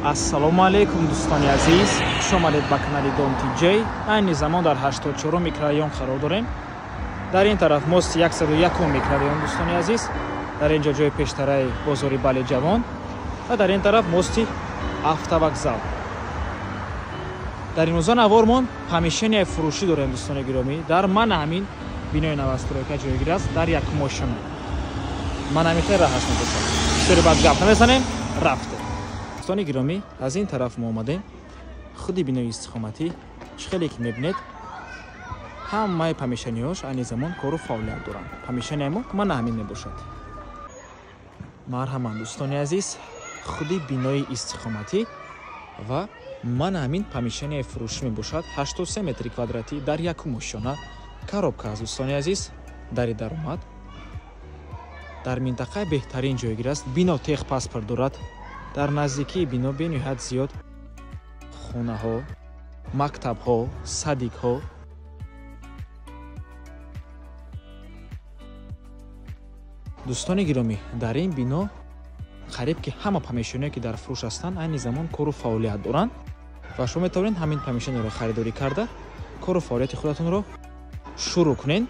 Ассалому алайкум, дӯстони азиз, хуш омадед ба канали Дом ТJ. Айни замон дар 84 микрорайон қарор дорем. Дар ин тараф мости 101 микрорайон, дӯстони азиз. Дар ин ҷо ҷои пештараи бозори Бали Ҷавон ва дар ин тараф мости автовокзал. Дар имрӯза навормон помещение фурӯшӣ дорем, дӯстони гиромӣ. Дар мана ҳамин бинои новостройка ҷойгир аст, дар якум ошёна. Ман ҳамин хел раҳ аст мебошад. Бисёре баъд гап намезанем, рафтем. Дӯстони гиромӣ, аз ин тараф мо омадем. Худи бинои истиқоматӣ, чӣ хеле ки мебинед, ҳамаи помещениҳош айни замон кору фаъолият доранд. Помещенияи мо мана ҳамин мебошад. Марҳамат, дӯстони азиз, худи бинои истиқоматӣ ва мана ҳамин помещенияи фурӯшӣ мебошад. 83 метри квадратӣ дар якум ошёна. Коробка аст, дӯстони азиз, дари даромад. Дар минтақаи беҳтарин ҷойгир аст. Бино техпаспорт дорад. Дар наздикии бино бениҳоят зиёд хонаҳо, мактабҳо, садикҳо. Дӯстони гиромӣ, дар ин бино қариб ки ҳама помещениҳое ки дар фурӯш ҳастанд, айни замон кору фаъолият доранд ва шумо метавонед ҳамин помещениеро харидорӣ карда кору фаъолияти худатонро шурӯъ кунед.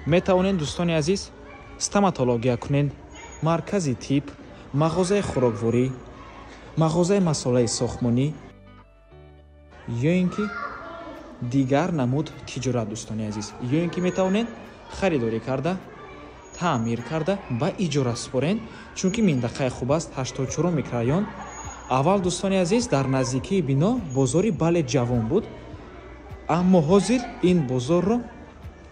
Метавонед, дӯстони азиз, стоматология кунед, маркази тиб, мағозаи хӯрокворӣ, мағозаи масолаи сохтмонӣ ё ин ки дигар намуд тиҷорат, дӯстони азиз. Ё ин ки метавонед харидорӣ карда, таъмир карда ба иҷора супоред, чунки минтақаи хуб аст, 84 микрорайон. Аввал, дӯстони азиз, дар наздикии бино бозори Бале Ҷавон буд, аммо ҳозир ин бозорро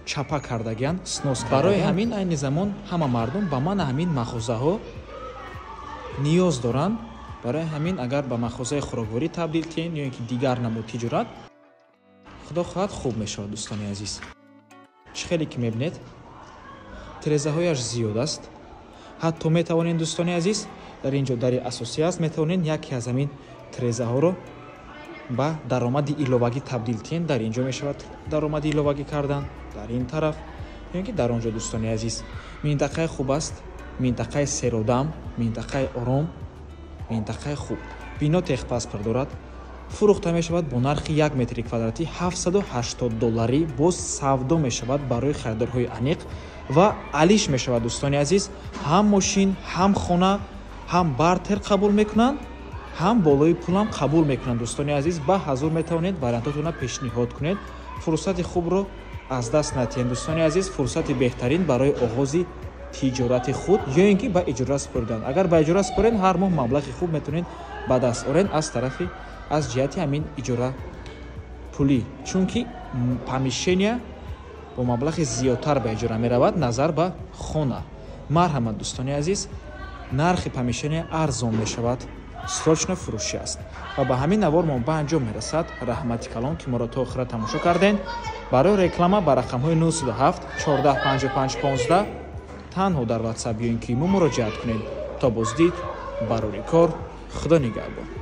чапа кардагианд, снос кардагианд. Барои ҳамин айни замон ҳама мардум ба мана ҳамин мағозаҳо ниёз доранд. Барои ҳамин агар ба мағозаи хӯрокворӣ табдил кунед ё ин ки дигар намуд тиҷорат, худо хоҳад хуб мешавад, дӯстони азиз. Чӣ хеле ки мебинед, тирезаҳояш зиёд аст. Ҳатто метавонед, дӯстони азиз, дар ин ҷо дари асосӣ аст, метавонед яке аз ҳамин тирезаҳоро ба даромади иловагӣ табдил кунед. Дар ин ҷо мешавад даромади иловагӣ кардан, дар ин тараф ё ин ки дар он ҷо, дӯстони азиз. Минтақаи хуб аст, минтақаи серодам, минтақаи ором, минтақаи хуб. Бино техпаспорт дорад. Фурӯхта мешавад бо нархи як метри квадратӣ 780 долларӣ. Боз савдо мешавад барои харидорҳои аниқ ва алиш мешавад, дӯстони азиз. Ҳам мошин, ҳам хона, ҳам бартер қабул мекунанд, ҳам болои пулам қабул мекунанд, дӯстони азиз. Ба ҳазур метавонед вариантотонро пешниҳод кунед. Фурсати хубро аз даст натиҳед, дӯстони азиз. Фурсати беҳтарин барои оғози тиҷорати худ ё ин ки ба иҷора супоридан. Агар ба иҷора супоред, ҳар моҳ маблағи хуб метавонед ба даст оред аз тарафи аз ҷиҳати ҳамин иҷора пулӣ, чунки помещения бо маблағи зиёдтар ба иҷора меравад назар ба хона. Марҳамат, дӯстони азиз, нархи помещения арзон мешавад, срочно фурӯшӣ аст. Ва ба ҳамин навор мо ба анҷом мерасад. Раҳмати калон ки моро то охира тамошо кардем. Барои реклама ба рақамҳои 907 14 55 15 танҳо дар WhatsApp ё ин ки мо муроҷиат кунед. То боздид, барори кор, Худо нигаҳбон.